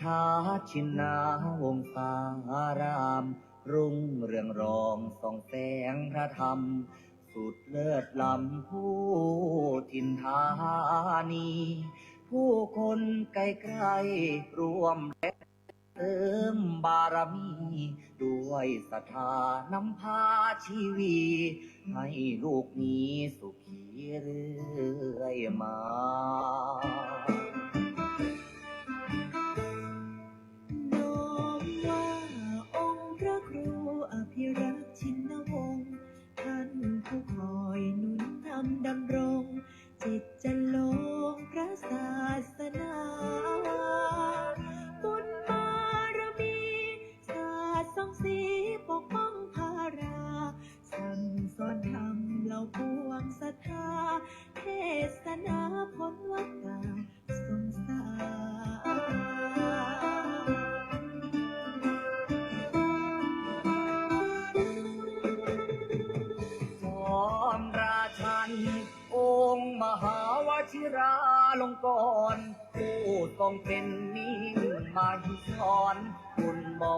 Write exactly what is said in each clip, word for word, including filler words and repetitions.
ทาชินนาวงศาราม รุ่งเรืองรองส่องแสงพระธรรม สุดเลิศล้ำผู้ถิ่นธานี ผู้คนไกลๆร่วมแรงเสริมบารมี ด้วยศรัทธานำพาชีวี ให้ลูกมีสุขีเรื่อยมา น้อมว่าองค์พระครูอภิรักษ์ชินวงศ์ ท่านผู้คอยหนุนนำดำรง จิตจรรโลงพระศาสนา บุญบารมี สาดส่องสีปกป้องพารา สั่งสอนธรรมเหล่าปวงศรัทธา เทศนาพ้นวัฏฏะสงสาร จอมราชัน องค์มหาวชิราลงกรณ์ ผู้ทรงเป็นมิ่งมหิศร บุญบอ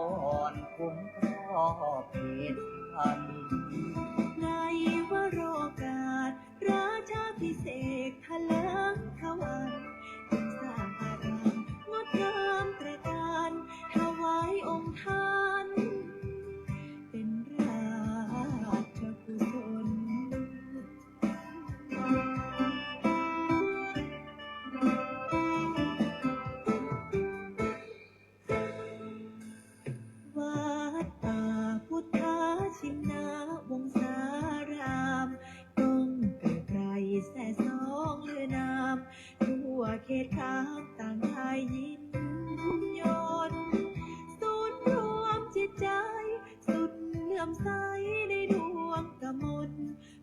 นคุ้มครอบเขตพัน ในวโรกาส ราชาภิเษกถลิงทวัน จึงสร้างอารามงดงามตระการ ถวายองค์ท่าน เป็นราชกุศล วัดป่าพุทธาชินนาวงศาราม ก้องไกลๆแส่ซองลือนาม ทั่วเขตคามต่างได้ยินยน ศูนย์รวมจิตใจ สุดเลื่อมใสในดวงกมล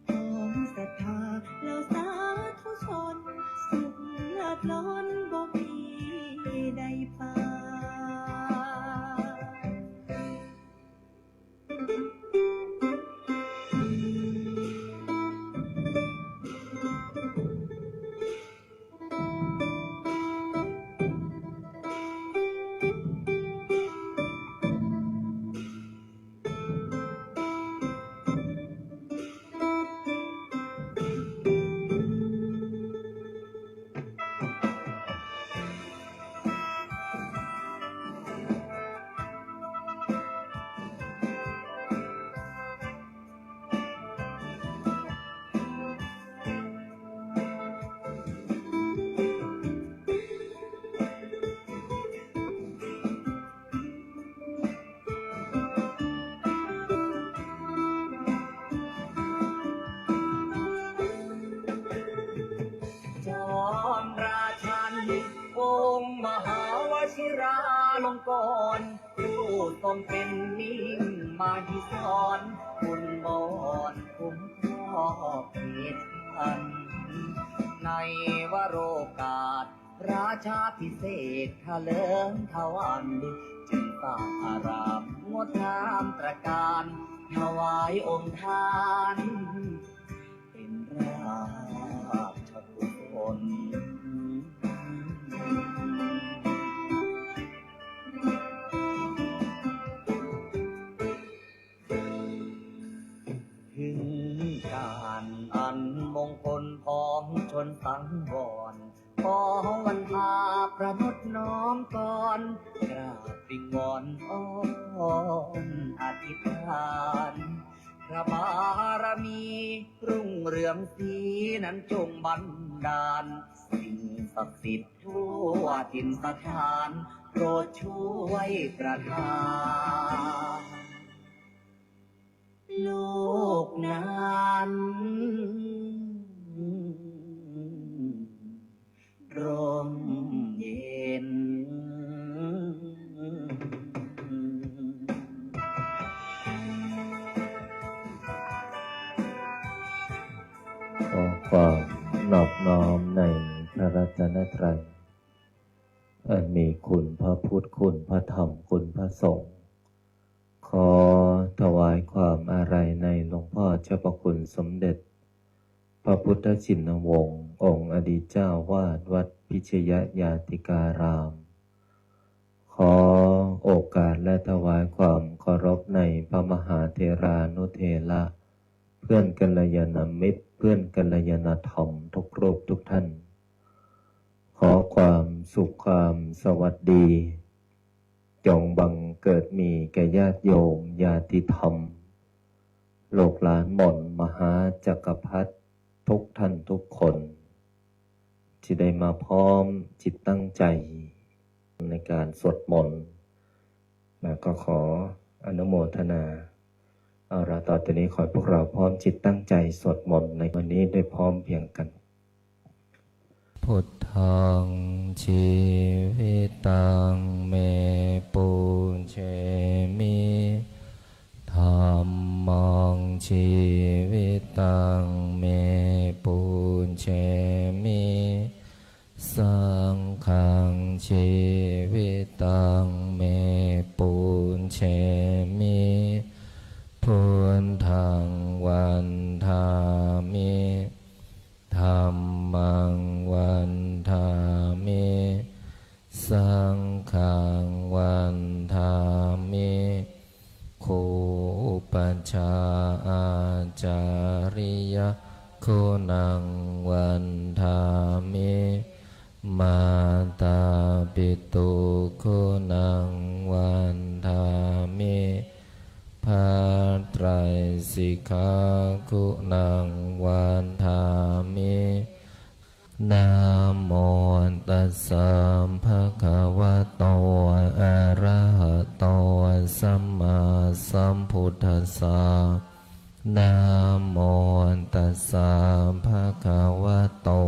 ของศรัทธาเหล่าสาธุชน สุขเลิศล้นบ่มีได้ปาน จอมราชัน องค์มหาวชิราลงกรณ์ ผู้ทรงเป็นมิ่งมหิศร บุญบอนคุ้มครอบเขตพัน ในวโรกาส ราชาภิเษกถลิงทวัน จึงสร้างอารามงดงามตระการ ถวายองค์ท่าน เป็นราชกุศล ถึงการอันมงคลพ้องชนสังวร ขอวันทาประนดน้อมกร กราบวิงวอนอ้อนอธิษฐาน พระบารมีรุ่งเรืองสีนั้นจงบันดาล สิ่งศักดิ์สิทธิ์ทั่วถิ่นสถาน โปรดช่วยประทาน โลกนั้นร่มเย็น ขอความนอบน้อมในพระรัตนตรัย อันมีคุณพระพุทธ คุณพระธรรม คุณพระสงฆ์ ขอถวายความอาลัยในหลวงพ่อเจ้าพระคุณสมเด็จ พระพุทธชินวงศ์ องค์อดีตเจ้าวาดวัดพิชยญาติการาม ข ขอโอกาสและถวายความเคารพในพระมหาเถรานุเถระ เพื่อนกัลยาณมิตร เพื่อนกัลยาณธรรมทุกรูปทุกท่าน ขอความสุขความสวัสดี จงบังเกิดมีแก่ญาติโยมญาติธรรม ลูกหลานหม่อนมหาจักรพรรดิทุกท่านทุกคน ที่ได้มาพร้อมจิตตั้งใจในการสวดมนต์ แล้วก็ขออนุโมทนา เอาละ ต่อจากนี้ขอให้พวกเราพร้อมจิตตั้งใจสวดมนต์ในวันนี้ด้วยพร้อมเพรียงกัน Buddhaṃ jīvitaṃ me pūjemi, dhammaṃ jīvitaṃ me pūjemi, saṅghaṃ jīvitaṃ me pūjemi, buddhaṃ vandāmi, dhammaṃ vandāmi, saṅghaṃ vandāmi, gurūpajjhāyācariyaguṇaṃ vandāmi, mātāpituguṇaṃ vandāmi, bhātraisikhaguṇaṃ vandāmi. Namo tassa bhagavato arahato sammāsambuddhassa. Namo tassa bhagavato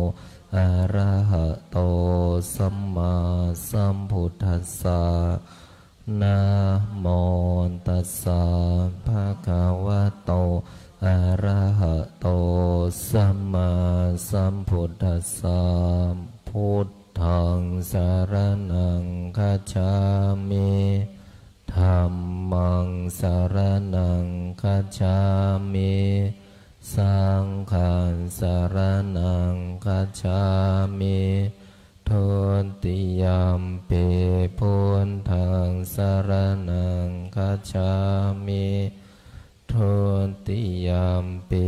arahato sammāsambuddhassa. Namo tassa bhagavato arahato sammāsambuddhassa. Buddhaṃ saraṇaṃ gacchāmi. Dhammaṃ saraṇaṃ gacchāmi. Saṅghaṃ saraṇaṃ gacchāmi. Dutiyampi buddhaṃ saraṇaṃ gacchāmi. Dutiyampi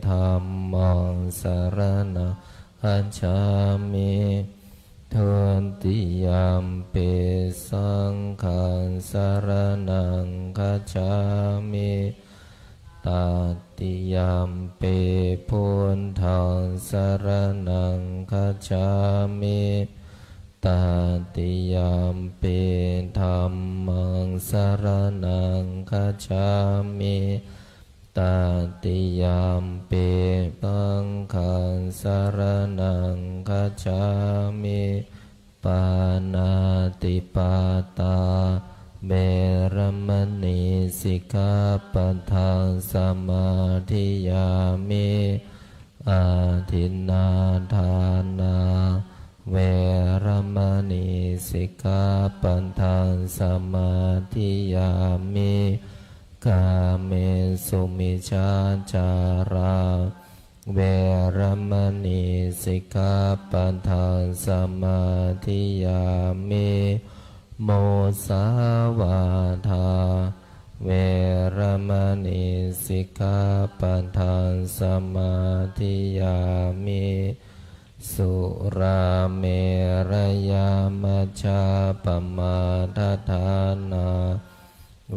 dhammaṃ saraṇaṃ gacchāmi. Dutiyampi saṅghaṃ saraṇaṃ gacchāmi. Tatiyampi buddhaṃ saraṇaṃ gacchāmi. Tatiyampi dhammaṃ saraṇaṃ gacchāmi. Tatiyampi saṅghaṃ saraṇaṃ gacchāmi. Pāṇātipātā veramaṇī sikkhāpadaṃ samādiyāmi. Adinnādānā veramaṇī sikkhāpadaṃ samādiyāmi. Kāmesu micchācārā veramaṇī sikkhāpadaṃ samādiyāmi. Musāvādā veramaṇī sikkhāpadaṃ samādiyāmi. Surāmerayamajjapamādaṭṭhānā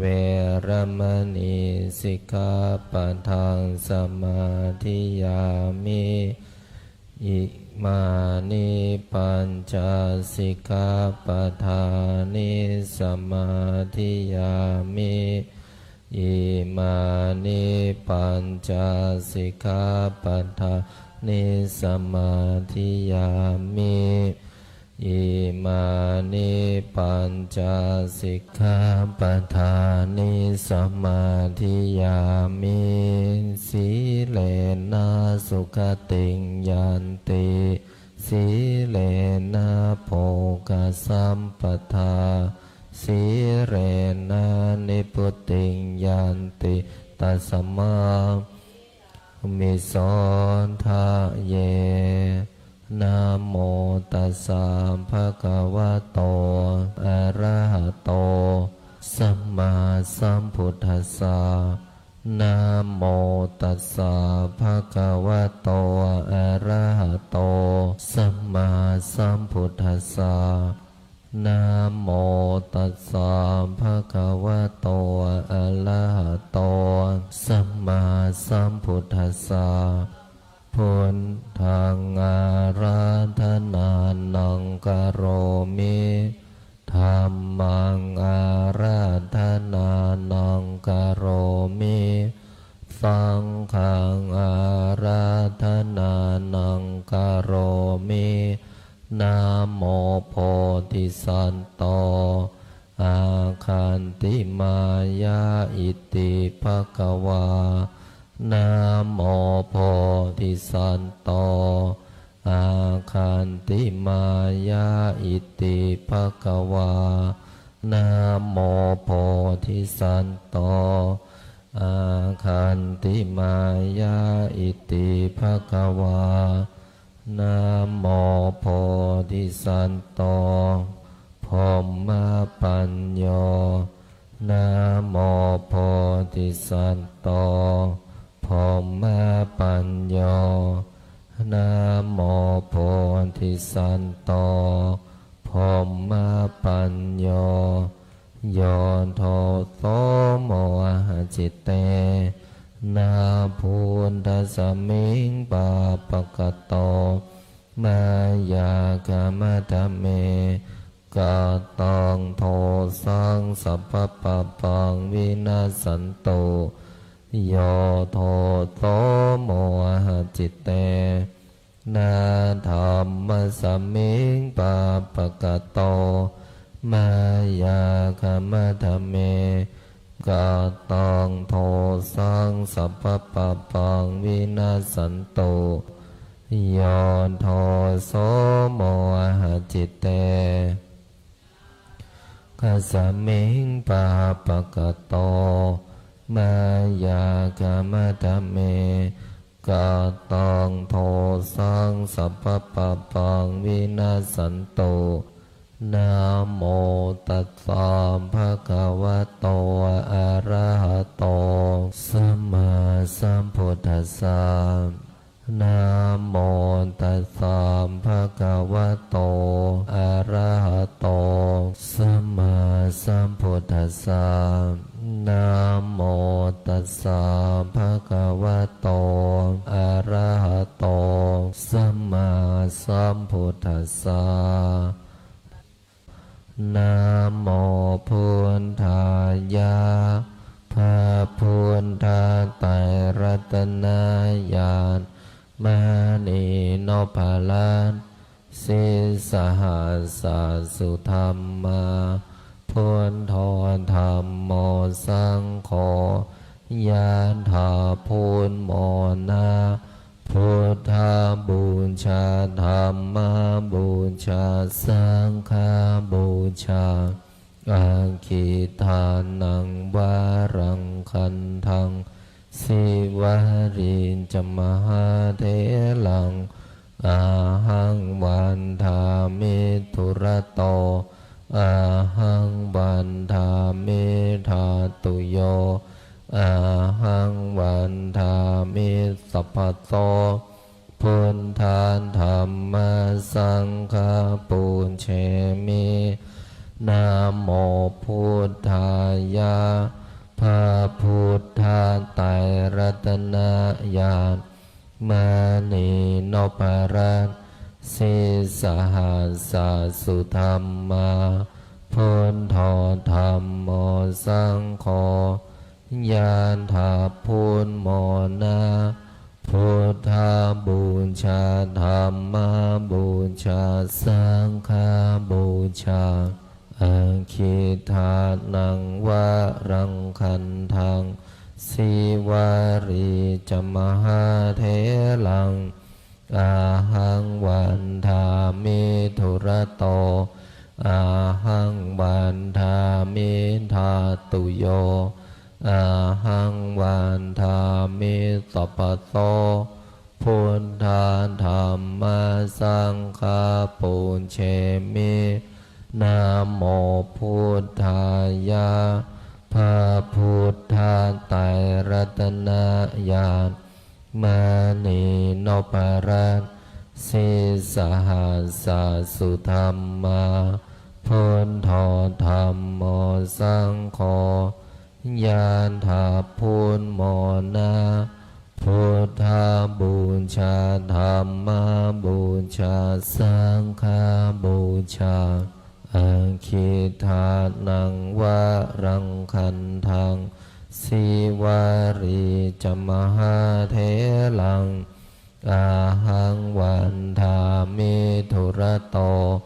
veramaṇī sikkhāpadaṃ samādiyāmi. Imāni pañca sikkhāpadāni samādiyāmi. Imāni pañca sikkhāpadāni samādiyāmi. Imāni pañca sikkhāpadāni samādiyāmi. Sīlena sugatiṃ yanti, sīlena bhogasampadā, sīlena nibbutiṃ yanti, tasmā mi so daye. Namo tassa bhagavato arahato to sammāsambuddhassa. Namo tassa bhagavato arahato sammāsambuddhassa. Namo tassa bhagavato arahato sammāsambuddhassa. Buddhaṃ ārādhanānaṃ karomi. Dhammaṃ ārādhanānaṃ karomi. Saṅghaṃ ārādhanānaṃ karomi. Namo bodhisatto āgantimāya iti bhagavā. Namo bodhisatto āgantimāya iti bhagavā. Namo bodhisatto āgantimāya iti bhagavā. Namo bodhisatto brahmapañño. Namo bodhisatto brahmapañño. Namo bodhisatto brahmapañño. Yo doso mohacitena buddhasmiṃ pāpakato mayā khamatha me kataṃ dosaṃ sabbapāpaṃ vinassantu. Yo doso mohacitena dhammasmiṃ pāpakato mayā khamatha me kataṃ dosaṃ sabbapāpaṃ vinassantu. Yo doso mohacitena saṅghasmiṃ pāpakato mayā khamatha me kataṃ dosaṃ sabbapāpaṃ vinassantu. Namo tassa bhagavato arahato sammāsambuddhassa. Namo tassa bhagavato arahato sammāsambuddhassa. Namo tassa bhagavato arahato sammāsambuddhassa. Namo buddhāya. พระพุทธไตรรัตนญาณ มณีนพรัตน์ sīsahassa sudhammā, buddho dhammo saṅgho, yathā phummona, buddhapūjā, dhammapūjā, saṅghapūjā, aggidānaṃ varaṃ gandhaṃ, sīvalī ca mahātheraṃ, ahaṃ vandāmi dūrato, ahaṃ vandāmi dhātuyo, ahaṃ vandāmi sabbaso, buddha dhamma saṅgha pūjemi. Namo buddhāya. พระพุทธไตรรัตนญาณ มณีนพรัตน์ sīsahassa sudhammā, buddho dhammo saṅgho, yathā phummona, buddhapūjā, dhammapūjā, saṅghapūjā, aggidānaṃ varaṃ gandhaṃ, sīvalī ca mahātheraṃ, ahaṃ vandāmi dūrato, ahaṃ vandāmi dhātuyo, ahaṃ vandāmi sabbaso, buddha dhamma saṅgha pūjemi. Namo buddhāya. พระพุทธไตรรัตนญาณ มณีนพรัตน์ sīsahassa sudhammā, buddho dhammo saṅgho, yādabuddhamona, buddhapūjā dhammapūjā saṅghapūjā, aggidānaṃ varaṃ gandhaṃ, sīvalī ca mahātheraṃ, ahaṃ vandāmi dūrato,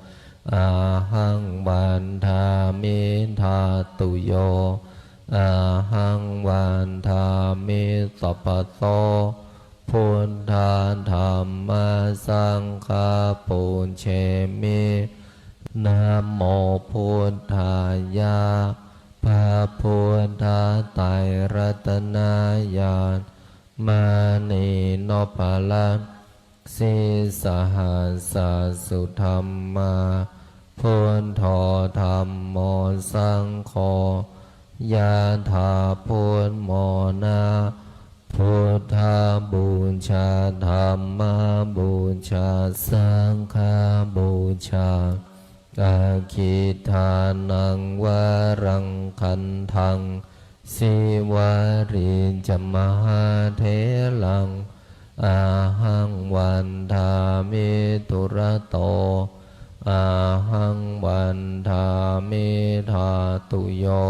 ahaṃ vandāmi dhātuyo, ahaṃ vandāmi sabbaso, buddha dhamma saṅgha pūjemi. Namo buddhāya. พระพุทธไตรรัตนญาณ มณีนพรัตน์ sīsahassa sudhammā, buddho dhammo saṅgho, yādabuddhamona, buddhapūjā dhammapūjā saṅghapūjā, aggidānaṃ varaṃ gandhaṃ, sīvalī ca mahātheraṃ, ahaṃ vandāmi dūrato, ahaṃ vandāmi dhātuyo,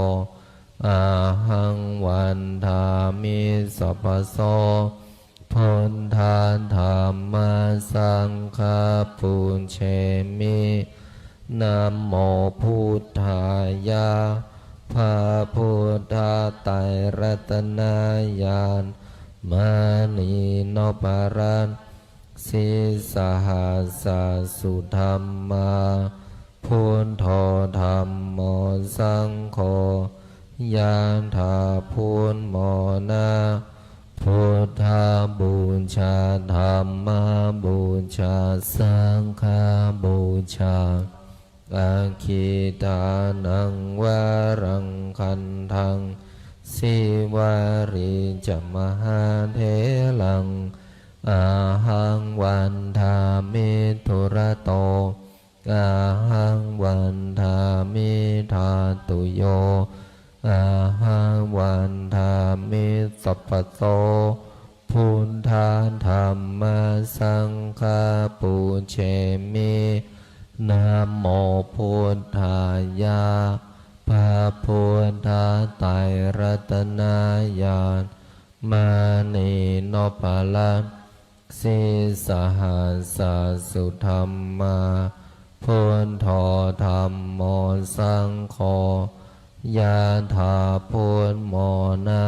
ahaṃ vandāmi sabbaso, buddha dhamma saṅgha pūjemi. Namo buddhāya. พระพุทธไตรรัตนญาณ มณีนพรัตน์ sīsahassa sudhammā, buddho dhammo saṅgho, yādabuddhamona, buddhapūjā dhammapūjā saṅghapūjā, aggidānaṃ varaṃ gandhaṃ, sīvalī ca mahātheraṃ, ahaṃ vandāmi dūrato, ahaṃ vandāmi dhātuyo, ahaṃ vandāmi sabbaso, buddha dhamma saṅgha pūjemi. Namo buddhāya. พระพุทธไตรรัตนญาณ มณีนพรัตน์ sīsahassa sudhammā, buddho dhammo saṅgho, yādabuddhamona,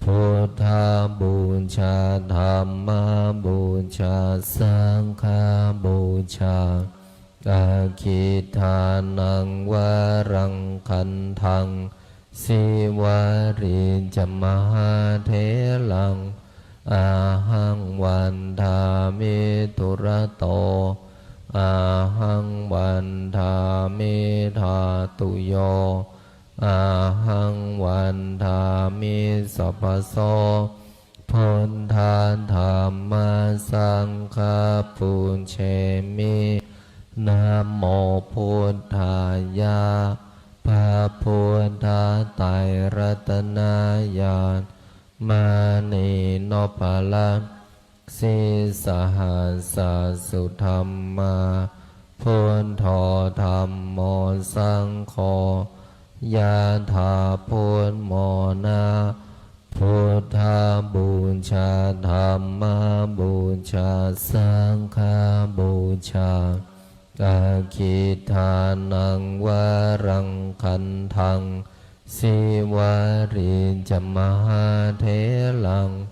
buddhapūjā dhammapūjā saṅghapūjā, aggidānaṃ varaṃ gandhaṃ, sīvalī ca mahātheraṃ, ahaṃ vandāmi dūrato, ahaṃ vandāmi dhātuyo, ahaṃ vandāmi sabbaso, buddha dhamma saṅgha pūjemi. Namo buddhāya. พระพุทธไตรรัตนญาณ มณีนพรัตน์ sīsahassa sudhammā, buddho dhammo saṅgho, yādabuddhamona, buddhapūjā dhammapūjā saṅghapūjā, aggidānaṃ varaṃ gandhaṃ, sīvalī ca mahātheraṃ,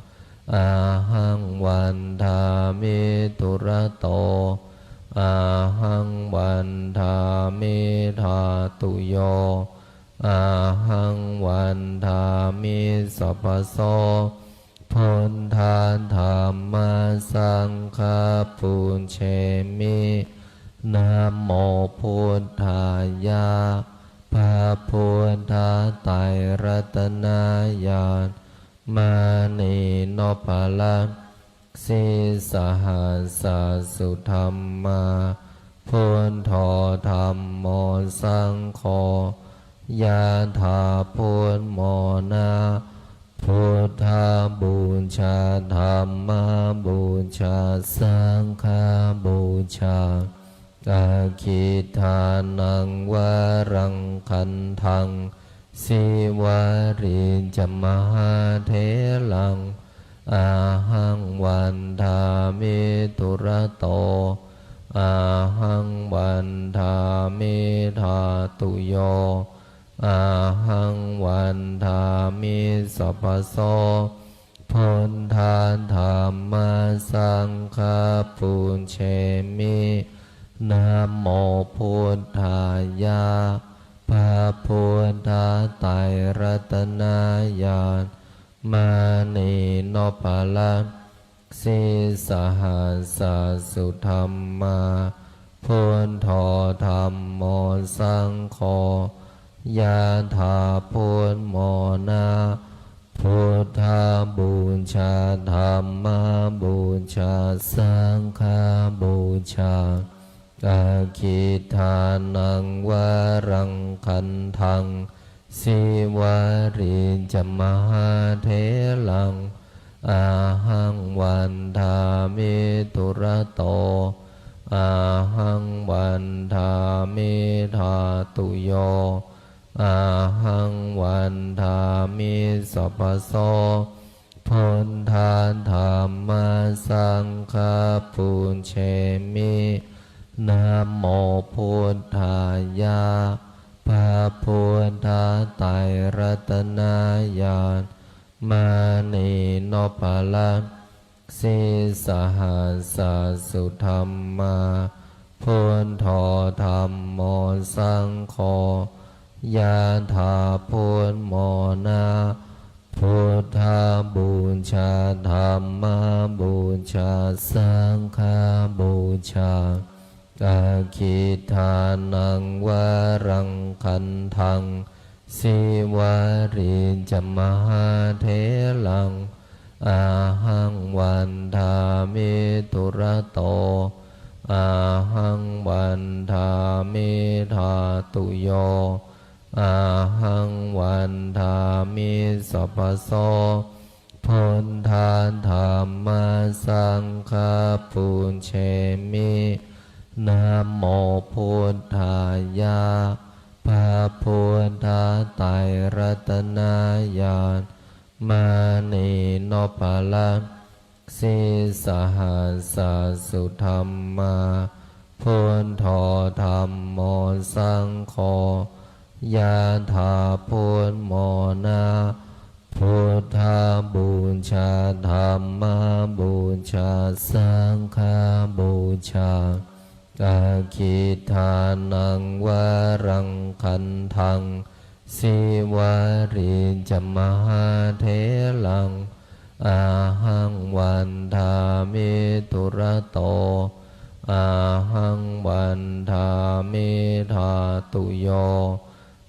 ahaṃ vandāmi dūrato, ahaṃ vandāmi dhātuyo, ahaṃ vandāmi sabbaso, buddha dhamma saṅgha pūjemi. Namo buddhāya. ทไตรรัตนญาณ มณีนพรัตน์ sīsahassa-sudhammā, buddho dhammo saṅgho, ยะถา พุทโธ นะ Buddhapūjā, Dhammapūjā, Saṅghapūjā. Aggidānaṃ varaṃ gandhaṃ, Sīvalī ca mahātheraṃ, ahaṃ vandāmi dūrato, ahaṃ vandāmi dhātuyo, ahaṃ vandāmi sabbaso. Buddha dhamma saṅgha pūjemi. Namo buddhāya. พระพุทธไตรรัตนญาณ มณีนพรัตน์ sīsahassa-sudhammā, buddho dhammo saṅgho, ยะถา พุทโธ นะ Buddhapūjā, Dhammapūjā, Saṅghapūjā. Aggidānaṃ varaṃ gandhaṃ, Sīvalī ca mahātheraṃ, ahaṃ vandāmi dūrato, ahaṃ vandāmi dhātuyo, ahaṃ vandāmi sabbaso. Buddha dhamma saṅgha pūjemi. Namo buddhāya. พระพุททธไตรรัตนญาณ มณีนพรัตน์ sīsahassa-sudhammā, buddho dhammo saṅgho, ยะถา พุทโธ นะ Buddhapūjā, Dhammapūjā, Saṅghapūjā. Aggidānaṃ varaṃ gandhaṃ, Sīvalī ca mahātheraṃ, ahaṃ vandāmi dūrato, ahaṃ vandāmi dhātuyo, ahaṃ vandāmi sabbaso. Buddha dhamma saṅgha pūjemi. Namo buddhāya. พระพุททไตรรัตนญาณ มณีนพรัตน์ sīsahassa-sudhammā, buddho dhammo saṅgho, ยะถา พุทโธ นะ Buddhapūjā, Dhammapūjā, Saṅghapūjā. Aggidānaṃ varaṃ gandhaṃ, Sīvalī ca mahātheraṃ, ahaṃ vandāmi dūrato, ahaṃ vandāmi dhātuyo,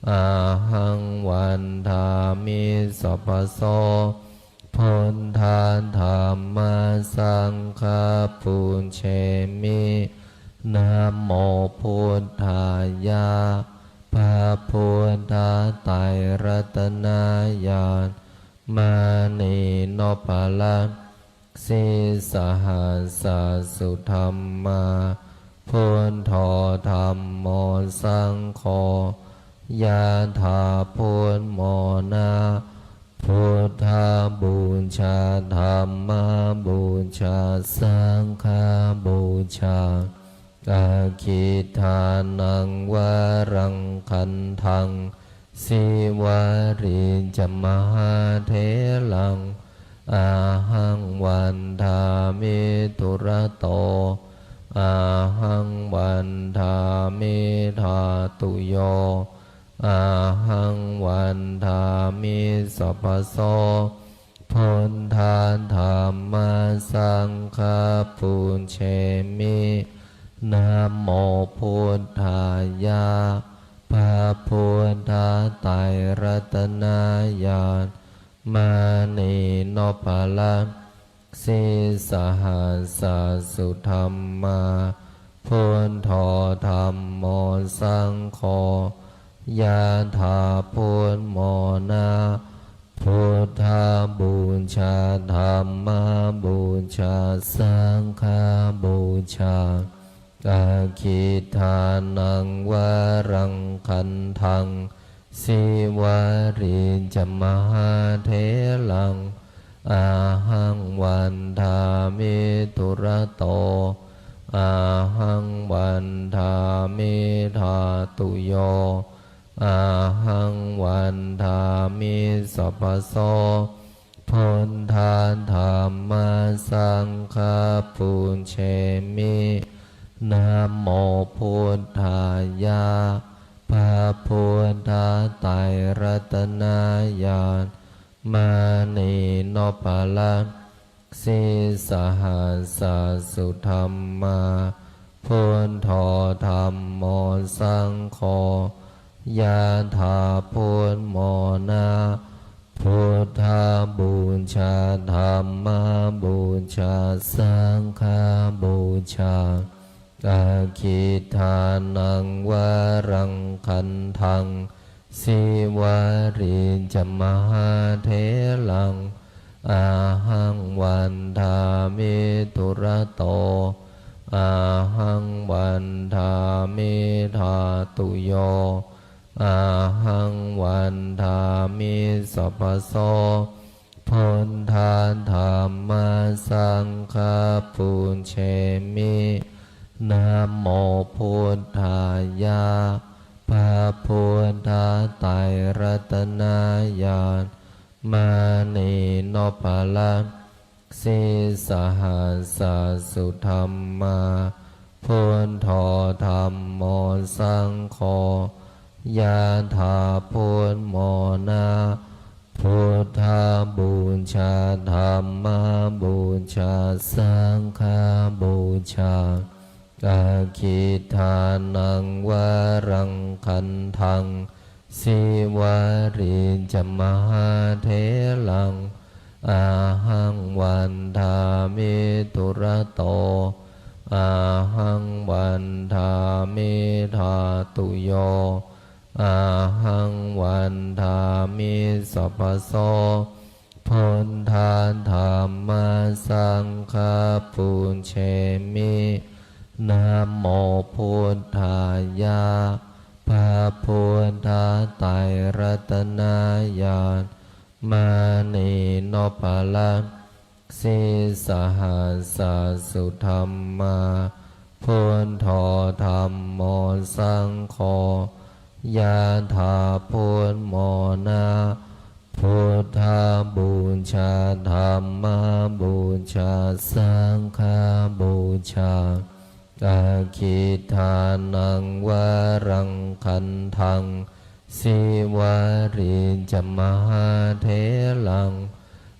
ahaṃ vandāmi sabbaso. Buddha dhamma saṅgha pūjemi. Namo buddhāya. พระพุททไตรรัตนญาณ มณีนพรัตน์ sīsahassa-sudhammā, buddho dhammo saṅgho, ยะถา พุทโธ นะ Buddhapūjā, Dhammapūjā, Saṅghapūjā. Aggidānaṃ varaṃ gandhaṃ, Sīvalī ca mahātheraṃ, ahaṃ vandāmi dūrato, ahaṃ vandāmi dhātuyo, ahaṃ vandāmi sabbaso. Buddha dhamma saṅgha pūjemi. Namo buddhāya. พระพุททไตร รัตนญาณ มณีนพรัตน์ sīsahassa sudhammā. Buddho dhammo saṅgho, yadā buddhamona. Buddhapūjā dhammapūjā saṅghapūjā. Aggidānaṃ varaṃ gandhaṃ, sīvalī ca mahātheraṃ. Ahaṃ vandāmi dūrato, ahaṃ vandāmi dhātuyo, ahaṃ vandāmi sabbaso. Buddha dhamma saṅgha pūjemi. Namo buddhāya. พระพุทธไตรรัตนญาณ มณีนพรัตน์ sīsahassa sudhammā. Buddho dhammo saṅgho, yadā buddhamona. Buddhapūjā dhammapūjā saṅghapūjā. Aggidānaṃ varaṃ gandhaṃ, sīvalī ca mahātheraṃ. Ahaṃ vandāmi dūrato, ahaṃ vandāmi dhātuyo, ahaṃ vandāmi sabbaso. Buddha dhamma saṅgha pūjemi. Namo buddhāya. พระพุทธไตรรัตนญาณ มณีนพรัตน์ sīsahassa sudhammā. Buddho dhammo saṅgho, yadā buddhamona. Buddhapūjā dhammapūjā saṅghapūjā. Aggidānaṃ varaṃ gandhaṃ, sīvalī ca mahātheraṃ. Ahaṃ vandāmi dūrato, ahaṃ vandāmi dhātuyo, ahaṃ vandāmi sabbaso. Buddha dhamma saṅgha pūjemi. Namo buddhāya. พระพุทธไตรรัตนญาณ มณีนพรัตน์ sīsahassa sudhammā. Buddho dhammo saṅgho, yadā buddhamona. Buddhapūjā dhammapūjā saṅghapūjā. Aggidānaṃ varaṃ gandhaṃ, sīvalī ca mahātheraṃ.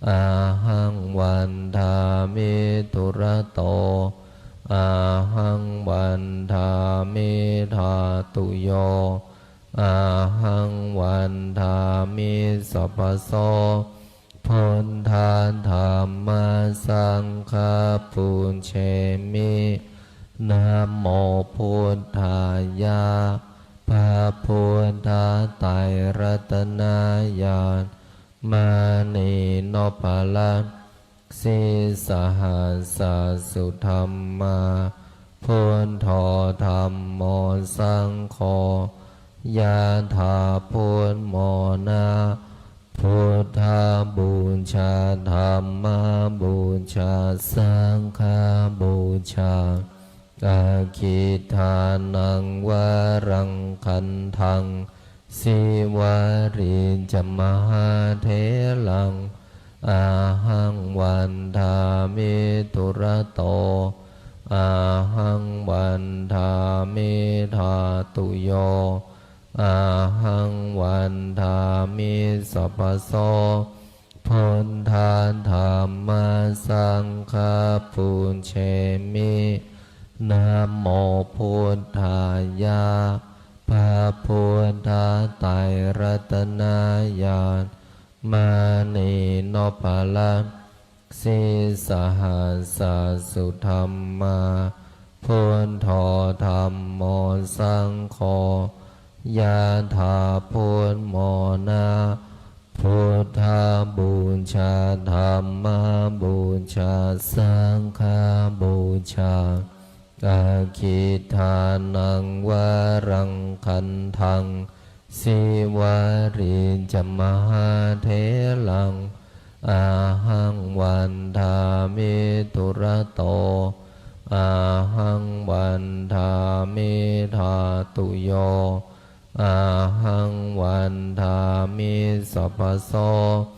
Ahaṃ vandāmi dūrato, ahaṃ vandāmi dhātuyo, ahaṃ vandāmi sabbaso. Buddha dhamma saṅgha pūjemi. Namo buddhāya. พระพุทธไตรรัตนญาณ มณีนพรัตน์ sīsahassa sudhammā. Buddho dhammo saṅgho, yadā buddhamona. Buddhapūjā dhammapūjā saṅghapūjā. Aggidānaṃ varaṃ gandhaṃ, sīvalī ca mahātheraṃ. Ahaṃ vandāmi dūrato, ahaṃ vandāmi dhātuyo, ahaṃ vandāmi sabbaso. Buddha dhamma saṅgha pūjemi. Namo buddhāya. พระพุทธไตรรัตนญาณ มณีนพรัตน์ sīsahassa sudhammā, buddho dhammo saṅgho, ยะถา พุทโธ นะ พุทธบูชา ธัมมบูชา สังฆบูชา Aggidānaṃ varaṃ gandhaṃ, Sīvalī ca mahātheraṃ, ahaṃ vandāmi dūrato, ahaṃ vandāmi dhātuyo, ahaṃ vandāmi sabbaso.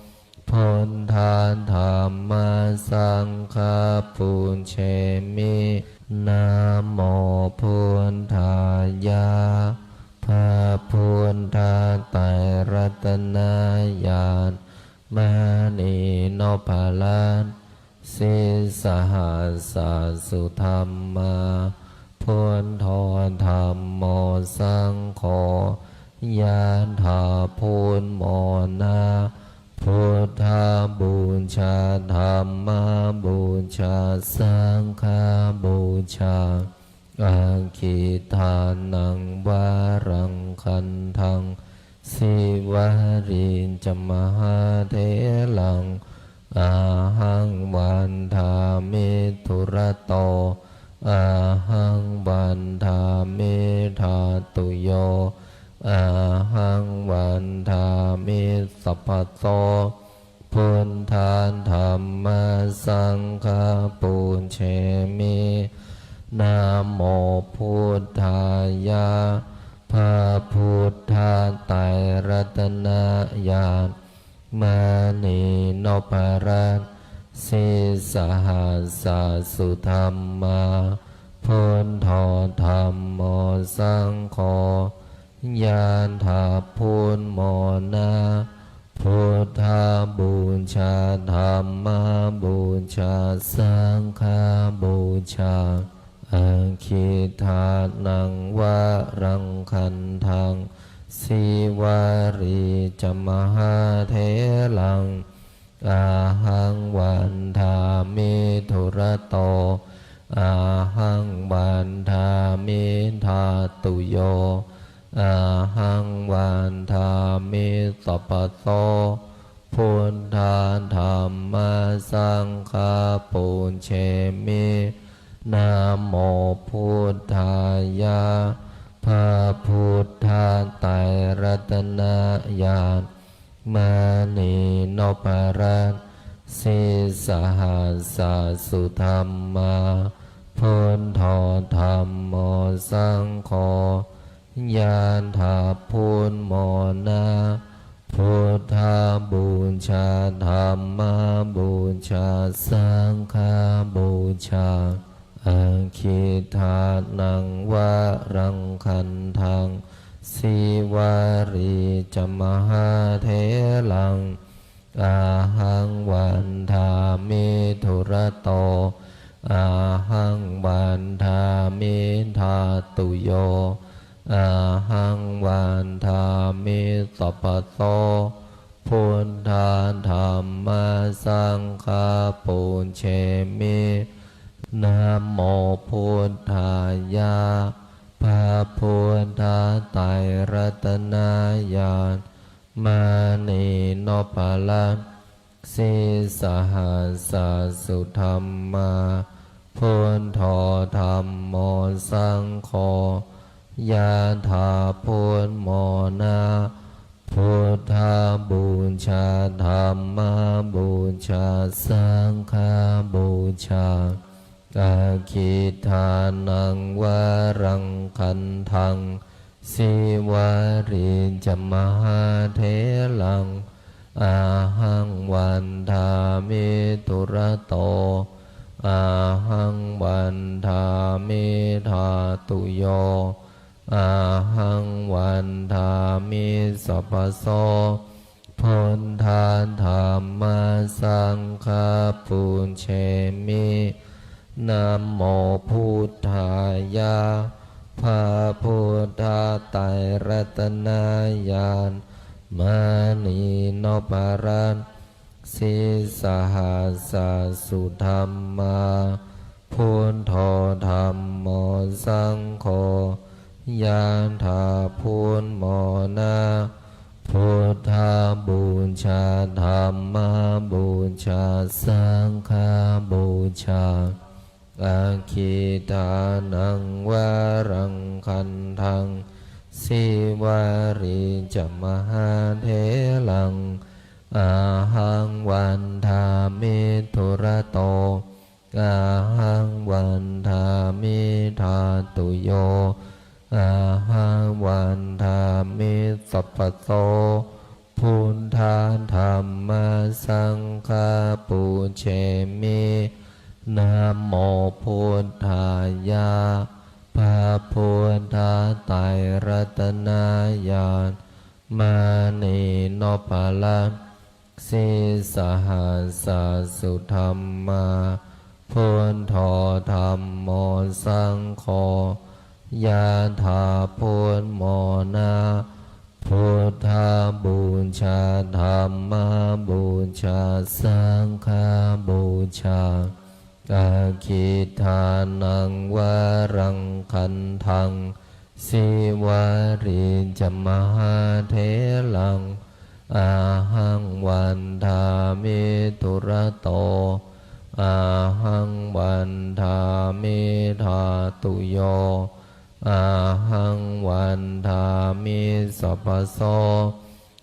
Buddha dhamma saṅgha pūjemi. Namo buddhāya. พระพุทธไตรรัตนญาณ มณีนพรัตน์ sīsahassa sudhammā, buddho dhammo saṅgho, ยะถา พุทโธ นะ พุทธบูชา ธัมมบูชา สังฆบูชา Aggidānaṃ varaṃ gandhaṃ, Sīvalī ca mahātheraṃ, ahaṃ vandāmi dūrato, ahaṃ vandāmi dhātuyo, ahaṃ vandāmi sabbaso. Buddha dhamma saṅgha pūjemi. Namo buddhāya. พระพุทธไตรรัตนญาณ มณีนพรัตน์ sīsahassa sudhammā, buddho dhammo saṅgho, ยะถา พุทโธ นะ Buddhabūjā, dhammabūjā, saṅghabūjā. Aggidānaṃ varaṃ gandhaṃ, Sīvalī ca mahātheraṃ, ahaṃ vandāmi dūrato, ahaṃ vandāmi dhātuyo, ahaṃ vandāmi sabbaso. Buddha dhamma saṅgha pūjemi. Namo buddhāya. พระพุทธไตรรัตนญาณ มณีนพรัตน์ sīsahassa sudhammā, buddho dhammo saṅgho, yathā buddhamona. Buddhabūjā, dhammabūjā, saṅghabūjā. Aggidānaṃ varaṃ gandhaṃ, Sīvalī ca mahātheraṃ, ahaṃ vandāmi dūrato, ahaṃ vandāmi dhātuyo, ahaṃ vandāmi sabbaso. Buddha dhamma saṅgha pūjemi. Namo buddhāya. พระพุทธไตรรัตนญาณ มณีนพรัตน์ sīsahassa sudhammā, buddho dhammo saṅgho, yathā buddhamona. Buddhabūjā, dhammabūjā, saṅghabūjā. Aggidānaṃ varaṃ gandhaṃ, Sīvalī ca mahātheraṃ, ahaṃ vandāmi dūrato, ahaṃ vandāmi dhātuyo, ahaṃ vandāmi sabbaso. Buddha dhamma saṅgha pūjemi. Namo buddhāya. พระพุทธไตรรัตนญาณ มณีนพรัตน์ sīsahassa sudhammā, buddho dhammo saṅgho, ยะถา พุทโธ นะ Buddhapūjā, Dhammapūjā, Saṅghapūjā. Aggidānaṃ varaṃ gandhaṃ, Sīvalī ca mahātheraṃ, ahaṃ vandāmi dūrato, ahaṃ vandāmi dhātuyo, ahaṃ vandāmi sabbaso. Buddha dhamma saṅgha pūjemi, namo buddhāya. พระพุทธไตรรัตนญาณ มณีนพรัตน์ sīsahassa sudhammā, buddho dhammo saṅgho, ยะถา พุทโธ นะ Buddhapūjā, Dhammapūjā, Saṅghapūjā. Aggidānaṃ varaṃ gandhaṃ, Sīvalī ca mahātheraṃ, ahaṃ vandāmi dūrato, ahaṃ vandāmi dhātuyo, ahaṃ vandāmi sabbaso.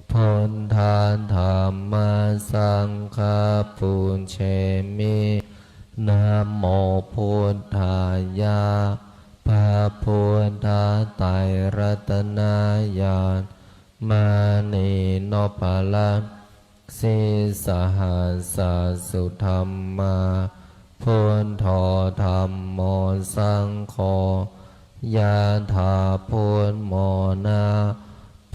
Buddha dhamma saṅgha pūjemi, namo buddhāya. พระพุทธไตรรัตนญาณ มณีนพรัตน์ sīsahassa sudhammā, buddho dhammo saṅgho, ยะถา พุทโธ นะ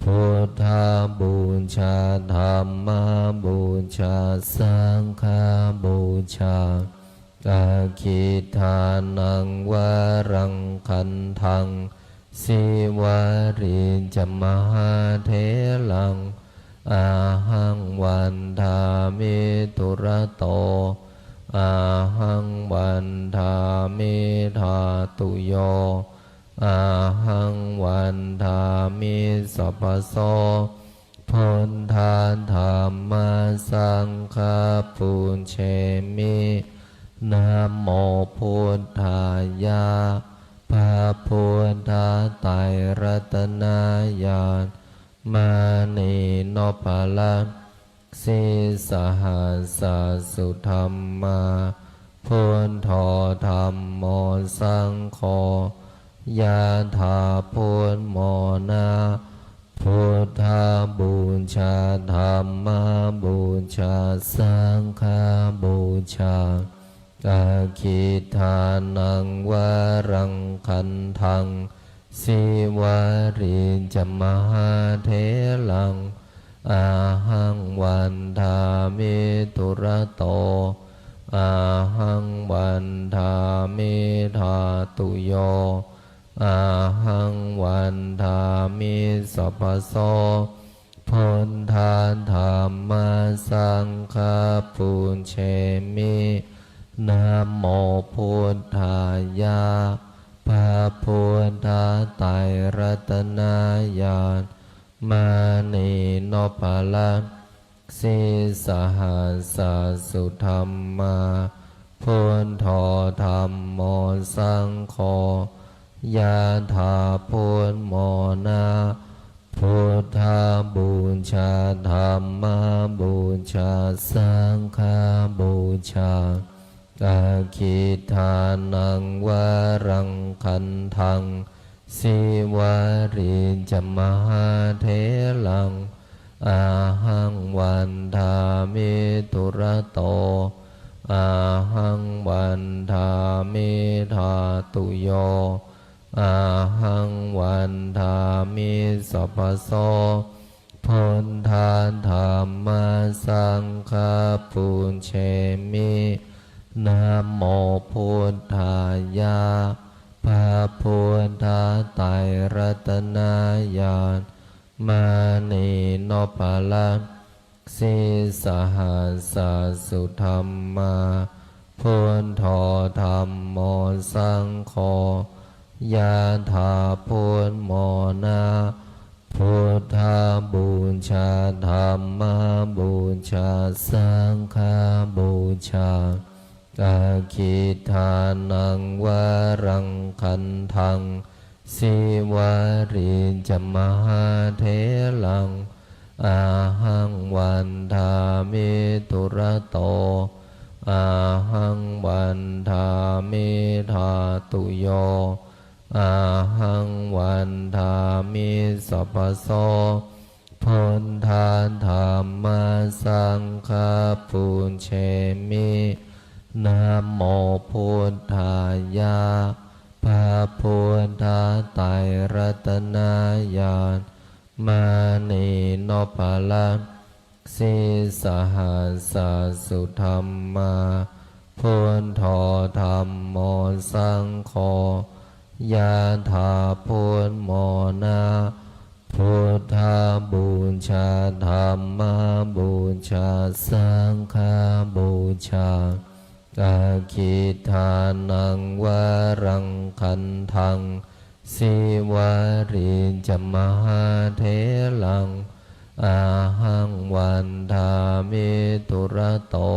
Buddhapūjā, Dhammapūjā, Saṅghapūjā. Aggidānaṃ varaṃ gandhaṃ, Sīvalī ca mahātheraṃ, ahaṃ vandāmi dūrato, ahaṃ vandāmi dhātuyo, ahaṃ vandāmi sabbaso. Buddha dhamma saṅgha pūjemi, namo buddhāya. พระพุทธไตรรัตนญาณ มณีนพรัตน์ sīsahassa sudhammā, buddho dhammo saṅgho, yathā buddhamona. Buddhapūjā, dhammapūjā, saṅghapūjā. Aggidānaṃ varaṃ gandhaṃ, sīvalī ca mahātheraṃ, ahaṃ vandāmi dūrato, ahaṃ vandāmi dhātuyo, ahaṃ vandāmi sabbaso. Buddha dhamma saṅgha pūjemi, namo buddhāya. พระพุทธไตรรัตนญาณ มณีนพรัตน์ sīsahassa sudhammā, buddho dhammo saṅgho, yathā buddhamona. Buddhapūjā, dhammapūjā, saṅghapūjā. Aggidānaṃ varaṃ gandhaṃ, sīvalī ca mahātheraṃ, ahaṃ vandāmi dūrato, ahaṃ vandāmi dhātuyo, ahaṃ vandāmi sabbaso. Buddha dhamma saṅgha pūjemi, namo buddhāya. พระพุทธไตรรัตนญาณ มณีนพรัตน์ sīsahassa sudhammā, buddho dhammo saṅgho, ยะถา พุทโธ นะ พุทธบูชา ธัมมบูชา สังฆบูชา Aggidānaṃ varaṃ gandhaṃ, Sīvalī ca mahātheraṃ, ahaṃ vandāmi dūrato, ahaṃ vandāmi dhātuyo, ahaṃ vandāmi sabbaso. Buddha dhamma saṅgha pūjemi. Namo buddhāya. พระพุทธไตรรัตนญาณ มณีนพรัตน์ sīsahassa sudhammā, buddho dhammo saṅgho, ยะถา พุทโธ นะ Buddhabūjā, dhammabūjā, saṅghabūjā. Aggidānaṃ varaṃ gandhaṃ, Sīvalī ca mahātheraṃ, ahaṃ vandāmi dūrato,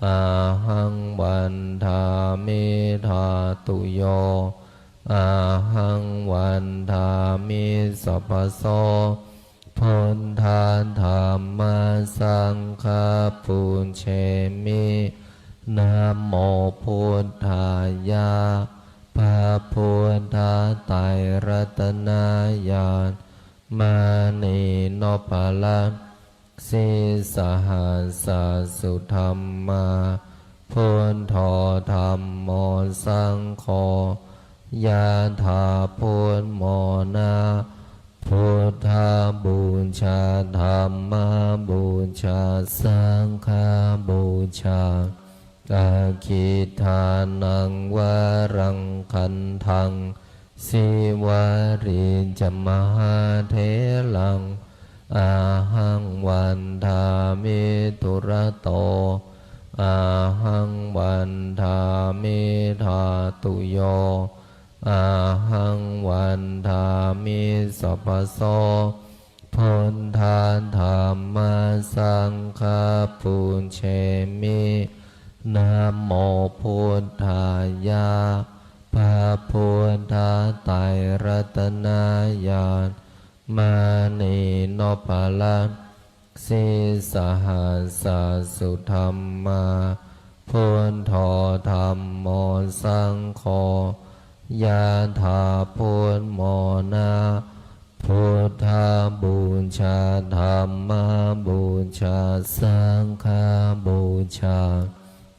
ahaṃ vandāmi dhātuyo, ahaṃ vandāmi sabbaso. Buddha dhamma saṅgha pūjemi. Namo buddhāya. พระพุทธไตรรัตนญาณ มณีนพรัตน์ sīsahassa sudhammā, buddho dhammo saṅgho, yathā buddhamona. Buddhabūjā, dhammabūjā, saṅghabūjā. Aggidānaṃ varaṃ gandhaṃ, Sīvalī ca mahātheraṃ, ahaṃ vandāmi dūrato, ahaṃ vandāmi dhātuyo, ahaṃ vandāmi sabbaso. Buddha dhamma saṅgha pūjemi. Namo buddhāya. พระพุทธไตรรัตนญาณ มณีนพรัตน์ sīsahassa sudhammā, buddho dhammo saṅgho, yathā buddhamona. Buddhabūjā, dhammabūjā, saṅghabūjā.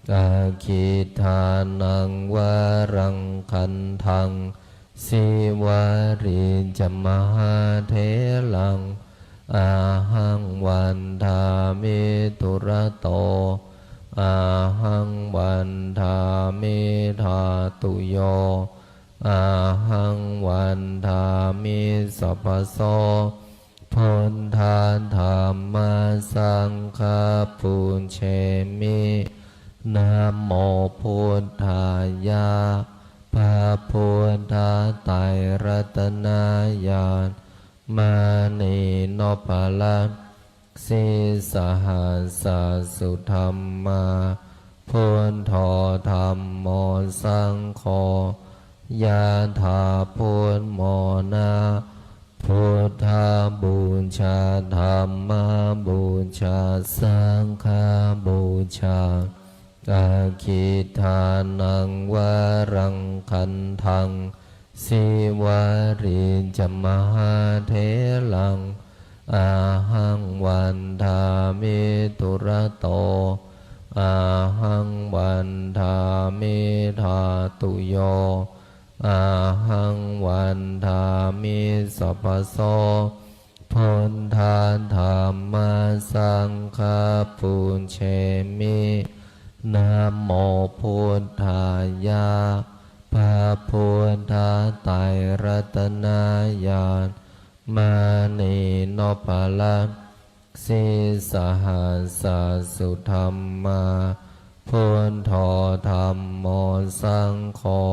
Aggidānaṃ varaṃ gandhaṃ, Sīvalī ca mahātheraṃ, ahaṃ vandāmi dūrato, ahaṃ vandāmi dhātuyo, ahaṃ vandāmi sabbaso. Buddha dhamma saṅgha pūjemi. Namo buddhāya. พระพุทธไตรรัตนญาณ มณีนพรัตน์ sīsahassa sudhammā, buddho dhammo saṅgho, yathā buddhamona. Buddhabūjā, dhammabūjā, saṅghabūjā. Aggidānaṃ varaṃ gandhaṃ, Sīvalī ca mahātheraṃ, ahaṃ vandāmi dūrato, ahaṃ vandāmi dhātuyo, ahaṃ vandāmi sabbaso. Buddha dhamma saṅgha pūjemi. Namo buddhāya. พระพุทธไตรรัตนญาณ มณีนพรัตน์ sīsahassa sudhammā, buddho dhammo saṅgho,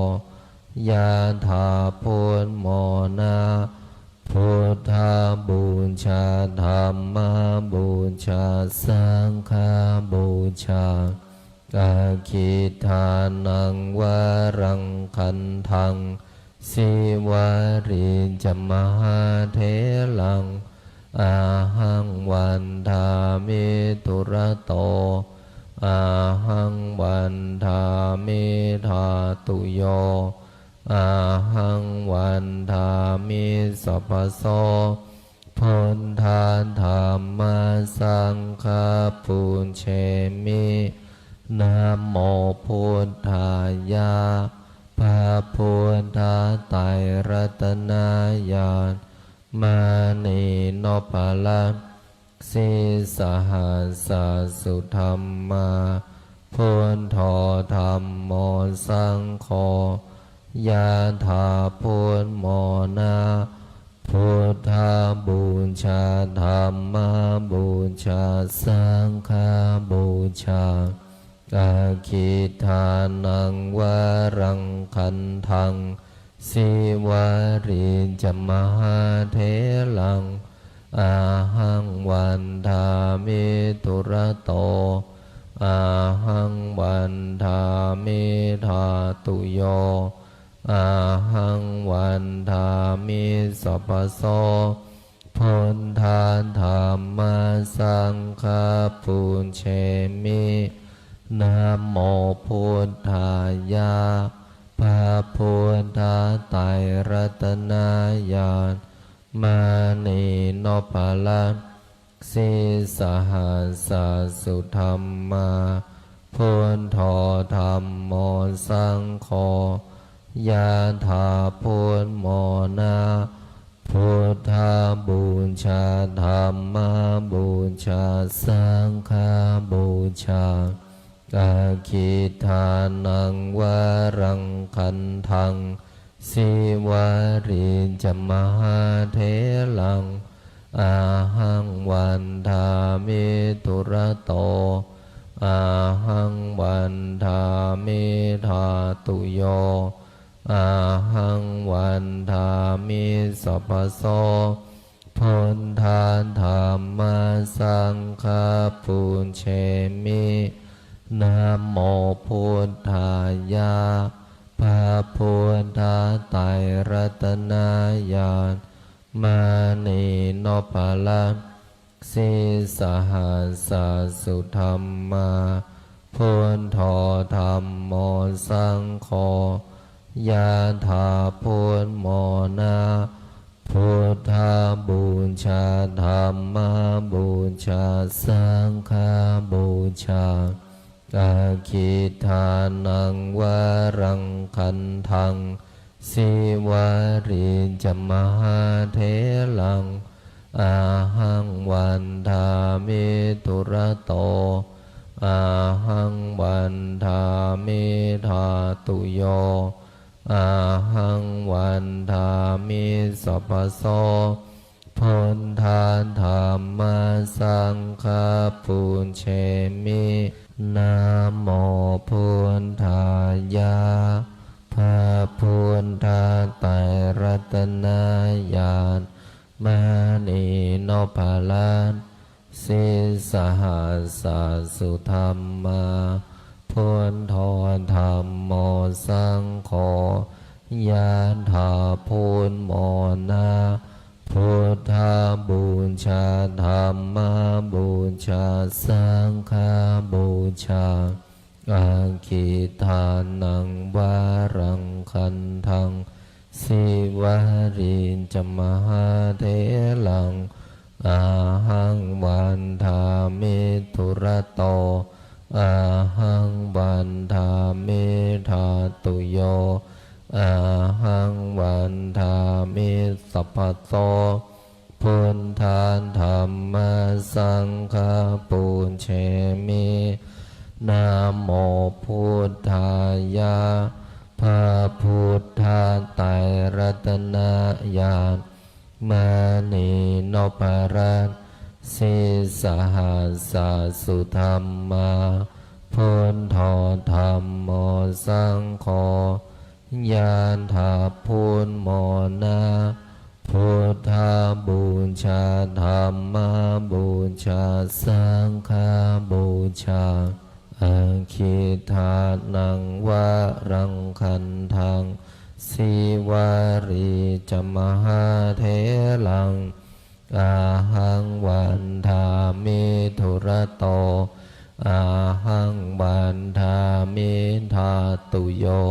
ยะถา พุทโธ นะ Buddhapūjā, Dhammapūjā, Saṅghapūjā. Aggidānaṃ varaṃ gandhaṃ, Sīvalī ca mahātheraṃ, ahaṃ vandāmi dūrato, ahaṃ vandāmi dhātuyo, ahaṃ vandāmi sabbaso. Buddha dhamma saṅgha pūjemi, namo buddhāya. พระพุทธไตรรัตนญาณ มณีนพรัตน์ sīsahassa sudhammā, buddho dhammo saṅgho, ยะถา พุทโธ นะ Buddhapūjā, Dhammapūjā, Saṅghapūjā. Aggidānaṃ varaṃ gandhaṃ, Sīvalī ca mahātheraṃ, ahaṃ vandāmi dūrato, ahaṃ vandāmi dhātuyo, ahaṃ vandāmi sabbaso. Buddha dhamma saṅgha pūjemi, namo buddhāya. พระพุทธไตรรัตนญาณ มณีนพรัตน์ sīsahassa sudhammā, buddho dhammo saṅgho, ยะถา พุทโธ นะ Buddhapūjā, Dhammapūjā, Saṅghapūjā. Aggidānaṃ varaṃ gandhaṃ, Sīvalī ca mahātheraṃ, ahaṃ vandāmi dūrato, ahaṃ vandāmi dhātuyo, ahaṃ vandāmi sabbaso. Buddha dhamma saṅgha pūjemi, namo buddhāya. พระพุทธไตรรัตนญาณ มณีนพรัตน์ sīsahassa sudhammā, buddho dhammo saṅgho, ยะถา พุทโธ นะ Buddhapūjā, Dhammapūjā, Saṅghapūjā. Aggidānaṃ varaṃ gandhaṃ, Sīvalī ca mahātheraṃ, ahaṃ vandāmi dūrato, ahaṃ vandāmi dhātuyo, ahaṃ vandāmi sabbaso. Buddha dhamma saṅgha pūjemi, namo buddhāya. พระพุทธไตรรัตนญาณ มณีนพรัตน์ sīsahassa sudhammā, buddho dhammo saṅgho, ยะถา พุทโธ นะ Buddhapūjā, Dhammapūjā, Saṅghapūjā. Aggidānaṃ varaṃ gandhaṃ, Sīvalī ca mahātheraṃ, ahaṃ vandāmi dūrato, ahaṃ vandāmi dhātuyo, ahaṃ vandāmi sabbaso. Buddha dhamma saṅgha pūjemi, namo buddhāya. พระพุทธไตรรัตนญาณ มณีนพรัตน์ sīsahassa sudhammā, buddho dhammo saṅgho, ญาณทัพพุทธมรณะ Buddhabūjā, dhammabūjā, saṅghabūjā. Aggidānaṃ varaṃ gandhaṃ, Sīvalī ca mahātheraṃ, ahaṃ vandāmi dūrato, ahaṃ vandāmi dhātuyo,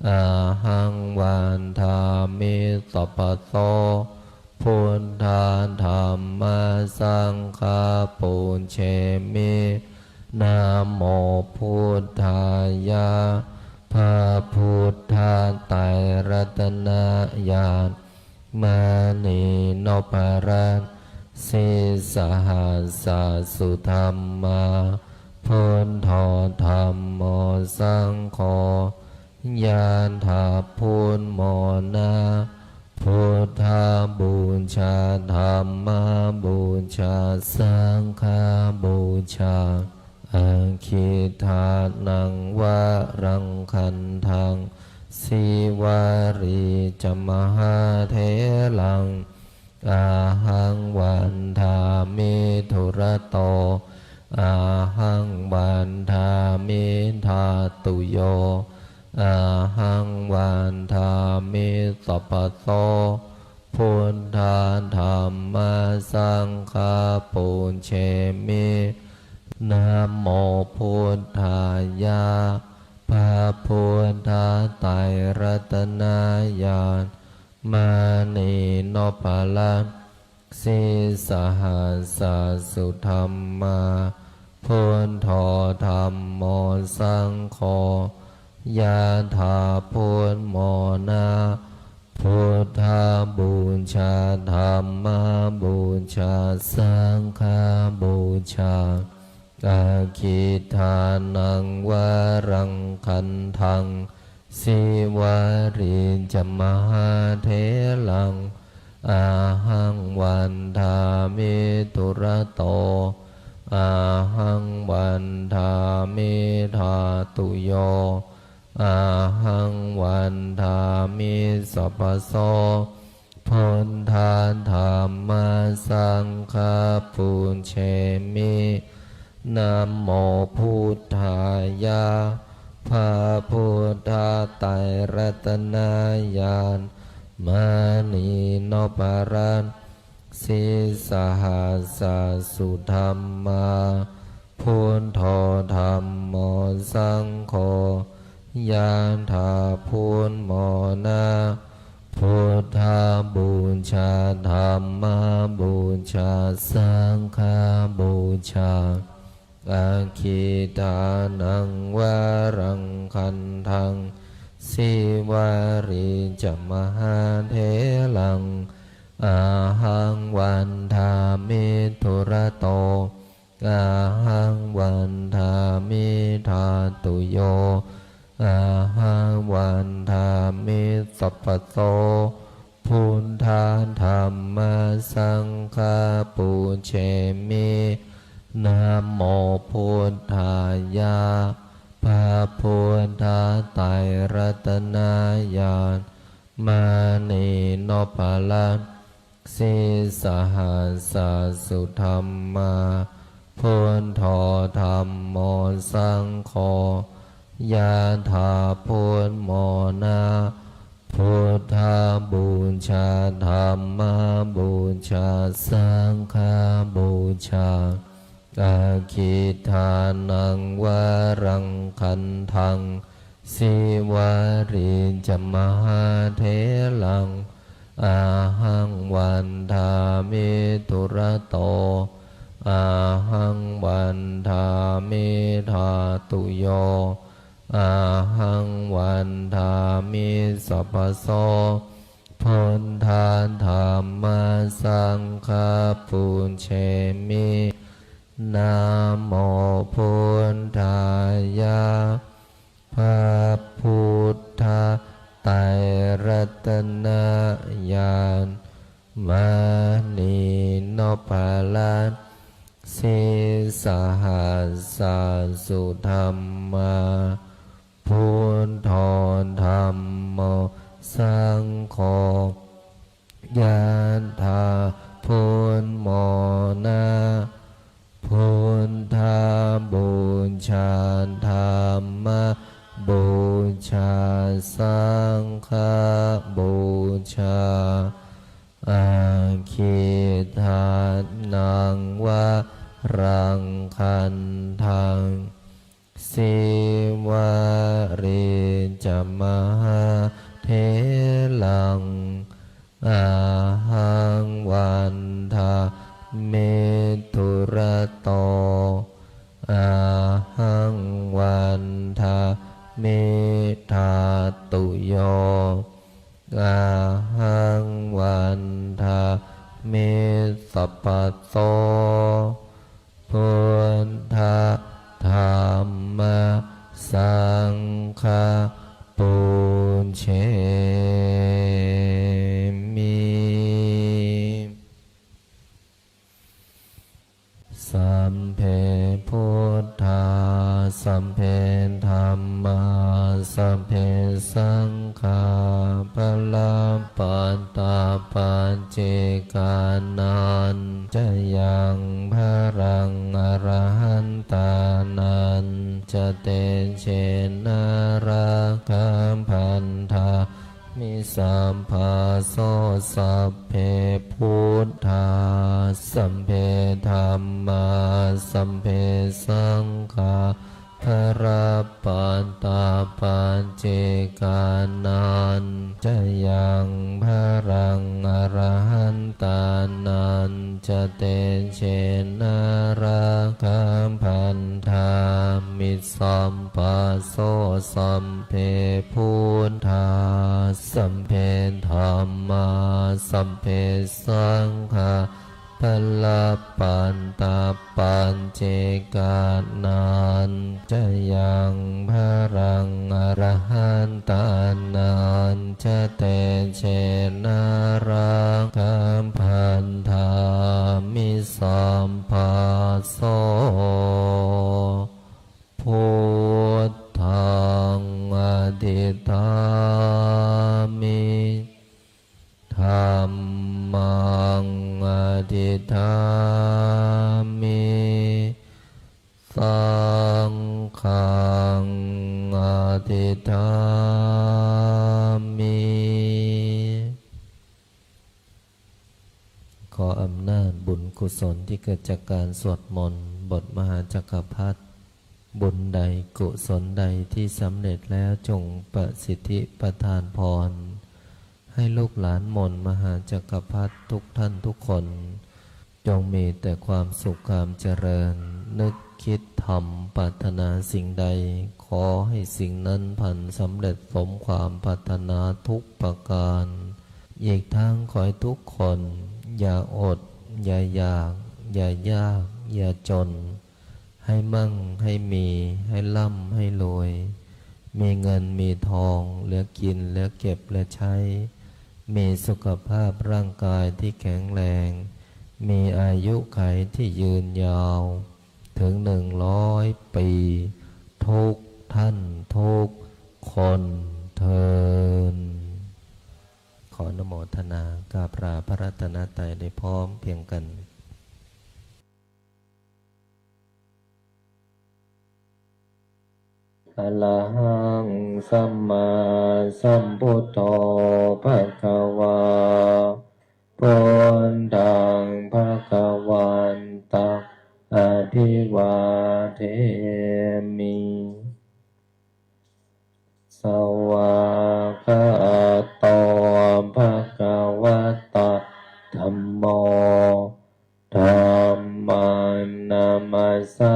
ahaṃ vandāmi sabbaso. Buddha dhamma saṅgha pūjemi, namo buddhāya. พระพุทธไตรรัตนญาณ มณีนพรัตน์ sīsahassa sudhammā, buddho dhammo saṅgho, ญาณทัพพุทธมรณะ Buddhabūjā, dhammabūjā, saṅghabūjā. Aggidānaṃ varaṃ gandhaṃ, Sīvalī ca mahātheraṃ, ahaṃ vandāmi dūrato, ahaṃ vandāmi dhātuyo, ahaṃ vandāmi sabbaso. Buddha dhamma saṅgha pūjemi, namo buddhāya. พระพุทธไตรรัตนญาณ มณีนพรัตน์ sīsahassa sudhammā, buddho dhammo saṅgho, ญาณทัพพุทธมรณะ Buddhabūjā, dhammabūjā, saṅghabūjā. Aggidānaṃ varaṃ gandhaṃ, Sīvalī ca mahātheraṃ, ahaṃ vandāmi dūrato, ahaṃ vandāmi dhātuyo, ahaṃ vandāmi sabbaso. Buddha dhamma saṅgha pūjemi, namo buddhāya. พระพุทธไตรรัตนญาณ มณีนพรัตน์ sīsahassa sudhammā, buddho dhammo saṅgho, ญาณทัพพุทธมรณะ Buddhabūjā, dhammabūjā, saṅghabūjā. Aggidānaṃ varaṃ gandhaṃ, Sīvalī ca mahātheraṃ, ahaṃ vandāmi dūrato, ahaṃ vandāmi dhātuyo, ahaṃ vandāmi sabbaso. Buddha dhamma saṅgha pūjemi, namo buddhāya. พระพุทธไตรรัตนญาณ มณีนพรัตน์ sīsahassa sudhammā, buddho dhammo saṅgho, ญาณทัพพุทธมรณะ Buddhabūjā, dhammabūjā, saṅghabūjā. Aggidānaṃ varaṃ gandhaṃ, Sīvalī ca mahātheraṃ, ahaṃ vandāmi dūrato, ahaṃ vandāmi dhātuyo, ahaṃ vandāmi sabbaso. Buddha dhamma saṅgha pūjemi, namo buddhāya. พระพุทธ Nayamānī nobharaṃ sīsahassaṃ suddhammā. Buddho dhammo saṅgho yathā buddhamona. Buddhapūjā dhammapūjā saṅghapūjā. Aggidānaṃ varaṃ gandhaṃ sīvalī ca mahātheraṃ. Ahaṃ vandāmi dūrato. Ahaṃ vandāmi dhātuyo. Ahaṃ vandāmi sabbaso. Buddha dhamma saṅgha pūjemi. Sabbe buddhā sabbe dhammā sabbe saṅghā balappattā paccekānañca yaṃ balaṃ arahantānañca tejena rakkhā bandhā mi sabbaso. Sabbe buddhā sabbe dhammā sabbe saṅghā balappattā paccekānañca yaṃ balaṃ arahantānañca tejena rakkhā bandhā mi sabbaso. Sabbe buddhā sabbe dhammā sabbe saṅghā balappattā paccekānañca yaṃ balaṃ arahantānañca tejena rakkhā bandhā mi sabbaso. Buddhaṃ adhiṭṭhāmi. Dhammaṃ adhiṭṭhāmi. Saṅghaṃ adhiṭṭhāmi. ขออำนาจบุญกุศลที่เกิดจากการสวดมนต์บทมหาจักรพรรดิ บุญใดกุศลใดที่สำเร็จแล้วจงประสิทธิประทานพร ให้ลูกหลานมนต์มหาจักรพรรดิทุกท่านทุกคน จงมีแต่ความสุขความเจริญ นึกคิดทำปรารถนาสิ่งใด ขอให้สิ่งนั้นพลันสำเร็จสมความปรารถนาทุกประการ อีกทั้งขอให้ทุกคน อย่าอด อย่าอยาก อย่ายาก อย่าจน ให้มั่ง ให้มี ให้ร่ำ ให้รวย มีเงิน มีทอง เหลือกิน เหลือเก็บ เหลือใช้ มีสุขภาพร่างกายที่แข็งแรง มีอายุขัยที่ยืนยาว ถึงหนึ่งร้อยปี ทุกท่านทุกคนเทอญ ขออนุโมทนากราบลาพระรัตนตรัยได้พร้อมเพรียงกัน Arahaṃ sammāsambuddho bhagavā. Buddhaṃ bhagavantaṃ abhivādemi. Svākkhāto bhagavatā dhammo. Dhammaṃ namassāmi.